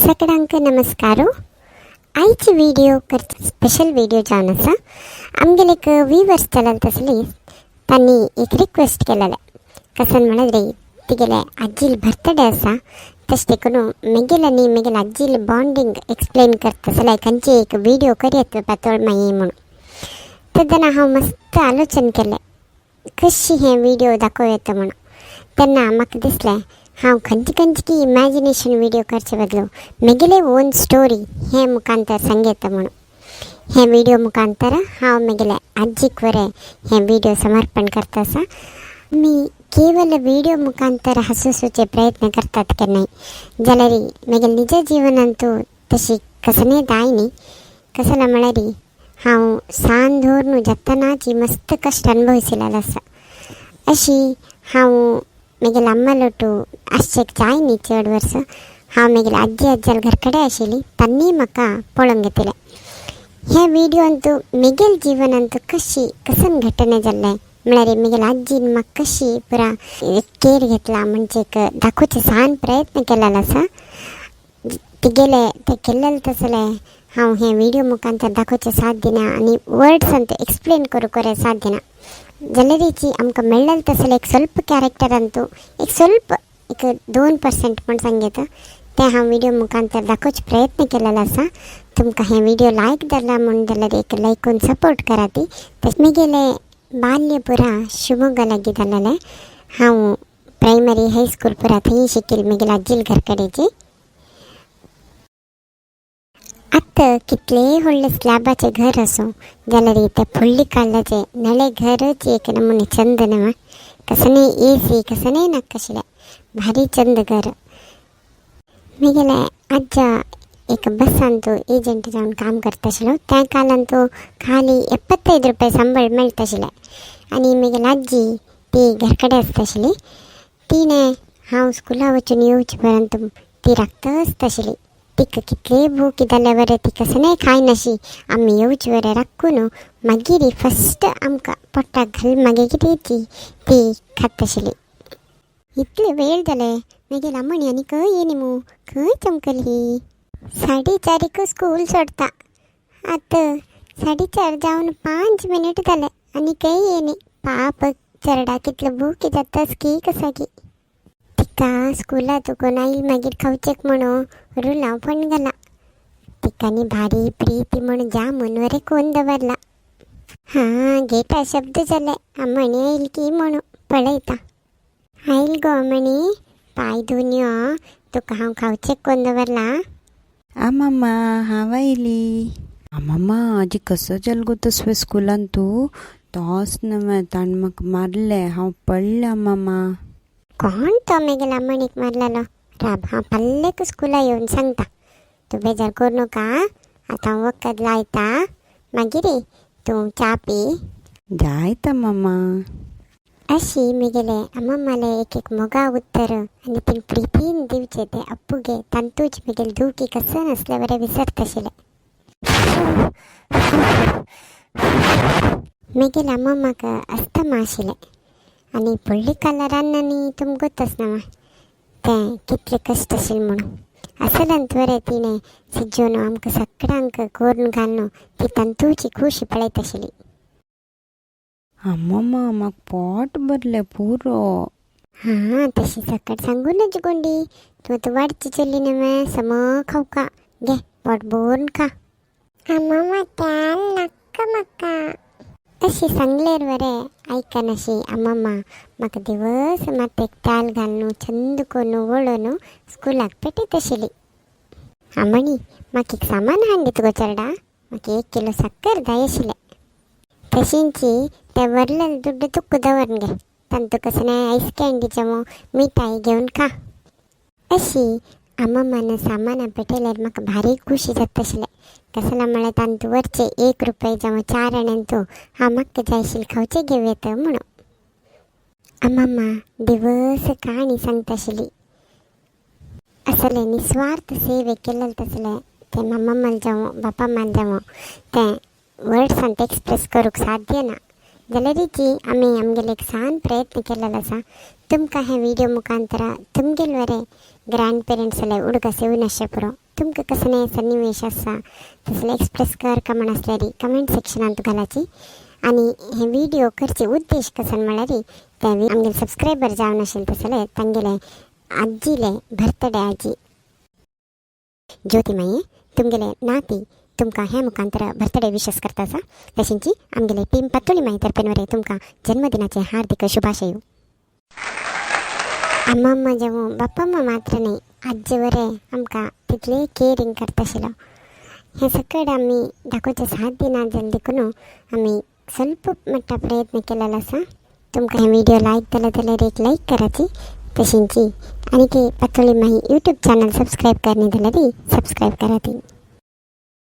सगळ्यांक नमस्कार. आयची व्हिडिओ स्पेशल व्हिडिओ जावन आसा. आमगेले एक व्यूवर्स चलत आसली, तांणी एक रिक्वेस्ट केलेले. कसन म्हणल्यार तिगेले आजील बर्थडे आसा, तशें देखून मेगेल आनी मेगेले आजील बॉन्डिंग एक्सप्लेन करता जाल्यार खंयची एक व्हिडिओ करयत पातळ मागीर म्हणून. तेन्ना हांव मस्त आलोचन केलें कशी हे व्हिडिओ दाखोवं येता म्हणून. तेन्ना म्हाका दिसलें, हांव खंयची खंयची की इमॅजिनेशन व्हिडिओ करचे बदलो मेगेले ओन स्टोरी हे मुखांतर सांगता म्हणून. हे व्हिडिओ मुखांतर हांव मेगेले आजीक बरें हे व्हिडिओ समर्पण करता आसा. मी केवल व्हिडिओ मुखांतर हसुसूचे प्रयत्न करतात केन्नाय, जाल्यार मेगेले निज जीवनांतू तशी कसने जाय न्ही. कसला म्हळ्यार हांव सान धरून जातानाची मस्त कश्ट अनुभविसिलेलो आसा. अशी हांव मेगेले अम्मालोटू आसचेक जाय न्ही चड वर्स. हांव मेगेले आजी आज्जाल घर कडेन आशिल्ली, तांणी म्हाका पळोवंक घेतले. हे व्हिडियोंतू मेगेल जीवनांतू कशी कसन घटना जाल्ले, म्हळ्यार मेगेले आजीन म्हाका कशी पुरा केर घेतला म्हणजे एक दाखोवचे सान प्रयत्न केलेलो आसा. तिगेले ते केल्लेले तसले हांव हे व्हिडिओ मुखांतर दाखोवचें साध्य ना आनी वर्ड्सान ते एक्सप्लेन करूंक बरें साध्य ना. जाल्यारीची आमकां मेळ्ळेलें तसलें एक ಸ್ವಲ್ಪ क्यारेक्टरांतू एक ಸ್ವಲ್ಪ एक 2% म्हण सांगता, तें हांव व्हिडिओ मुखांतर दाखोवचे प्रयत्न केलेलो आसा. तुमकां हे व्हिडिओ लायक जाला म्हूण जाल्यार एक लायक करून सपोर्ट करात. तशें म्हगेलें बाल्य पुरा शिवमोग्गा लागीं जालेलें. हांव प्रायमरी, हायस्कूल पुरा थंय शिकिल्लें, म्हगेल्या आजील घर कडेची. आतां कितलेय व्हडलें स्लॅबाचें घर आसूं, जाल्यार तें फुडले काडल्याचें नळे घरच एक नमुने चंद न्हू. कसने एसी कसने नाका आशिल्लें, भारी चंद घर. म्हगेले आज्जा एक बस्सांतू एजंट जावन काम करता आशिल्लो. त्या काळांतू खाली 75 रुपये संबळ मेळटा आशिल्लें आनी म्हगेली आजी ती घर कडेन आसता आशिल्ली. तिणें हांव स्कुला वचून येवचे पर्यंत ती राखता आसता आशिल्ली. तिका कितलेय भूक जाल्यार बरें ती कसलेंय खायनाशी, आमी येवचे बरें राखून मागीर फस्ट आमकां पोटाक घाल, मागीर कितें ती ती खाता आशिल्ली. इतले वेळ जाले, मागीर आमणी आनी खंय येयनी मू? खंय चमकली? 4:30 स्कूल सोडता, आतां 4:30 जावन 5 मिनीट जाले आनी खंय येयनी. पाप चेरडा, कितलो भूक जातास की कसाकी. तिका स्कुला तुकून आयल मागीर खावचेक म्हणून रुलाव पण घाला. तिका न्ही भारी प्रीती म्हणून जामून वरे कोन दवरला. हां, गेटा शब्द जाले, अम्मणी आयल की म्हणून पळयता. आयल गो अम्मणी, पांय धुवन यो, तुका हांव खावचेक कोन दवरला. आमामा, हांव आयली आमामा. आजी, कसो जाल गो तसवे स्कुलान तूं? तोच न्हय, ताणें म्हाका मारलें, हांव पडलें आमामा. कोण तो मेगेल्या अम्मणीक मारलेलो? राब, हांव पल्लेक स्कुला येवन सांगता. तूं बेजार करूं नाका. आतां हांव वखद लायता, मागीर तूं च्या पी. जायत मामा. अशी मेगेले अम्मम्माले एक एक मोगा उत्तर आनी तीन प्रितीन दिवचे ते अप्पुगे तांतूच मेगेले दुखी कसं नासले बरें विसरताशिल्लें. मेगेले अम्मम्माक अस्थमा आशिल्लें आनी व्हडली कलरान आनी तुमकां गोत आसना तें कितलें कश्ट आशिल्लें म्हणून. असलांत बरें तिणें सिजोवन आमकां सगळ्यांक कोरून घालून ती तांतूची खुशी पळयत आशिल्ली. आमामा, म्हाका पोट भरलें पुरो. हां, तशी सकट सांगू नज गोंडी. तूं आतां वाडची चली न्हय, सम खावका घे, पोट भरून खा. अम्मम्मा, त्याल नाका म्हाका. अशी सांगल्यार बरें आयकनाशी अम्मम्मा म्हाका दिवस मातेक ताल घालून चंद करून वळोवन स्कुलाक पेटयत आशिल्ली. आमणी, म्हाका एक सामान हाडली तुगो चेरडा, म्हाका 1 किलो साकर जाय आशिल्लें. तशींची ते वरलेले दुड्ड तुक्क दवरून घे, तांतू कसलें आयस कँडी जावं मिठाई घेवन खा. अशी अम्मम्मान सामानां पेटयल्यार म्हाका भारी खुशी जाता आशिल्लें. कसला म्हळ्यार तांतू वरचे 1 रुपये जावं 4 आण्यांतू हांव म्हाका जाय आशिल्लें खावचें घेवं येता म्हणून. अम्मम्मा दिवस काणी सांगता आशिल्ली. असले निस्वार्थ सेवे केलेले तसले ते मम्मा जावं बापा माल जावं, तें वर्ड्सान एक्सप्रेस करूंक साध्य ना. जाल्यारीची आमी आमगेले एक सान प्रयत्न केलेलो आसा. तुमकां हे व्हिडिओ मुखांतरा तुमगेले बरें ग्रँड पेरंट्स जाल्यार उडगास येवनाशें पुरो. तुमकां कसलें सन्निवेश आसा तसले एक्सप्रेस कर का म्हण आसल्यार कमेंट सेक्शनांत घालाची. आनी हे व्हिडिओ करचे उद्देश कसन म्हळ्यार ते आमगेले सबस्क्रायबर जावन आशिल्ले तसले तांगेले आजीले बर्थडे आजी ज्योती माई तुमगेले नाती तुमकां ह्या मुखांतर बर्थडे विशस करता आसा. तशेंची आमगेले टीम पातोळी माई तर्फेन तुमकां जन्मदिनाचे हार्दिक शुभाशय. अम्मम्मा जेवो बाप्पम्मा मात्र न्ही, आज्जे बरें आमकां तितलें केरींग करता आशिल्लो. हें सकड आमी दाखोवचें साथ दिना जालें देखून आमी ಸ್ವಲ್ಪ मट्टा प्रयत्न केलेलो आसा. तुमकां हे व्हिडिओ लायक जालो जाल्यार एक लायक कराची. तशेंची आनीक पातोळी माई यूट्यूब चॅनल सबस्क्रायब करनी जाल्यार सबस्क्रायब कराती.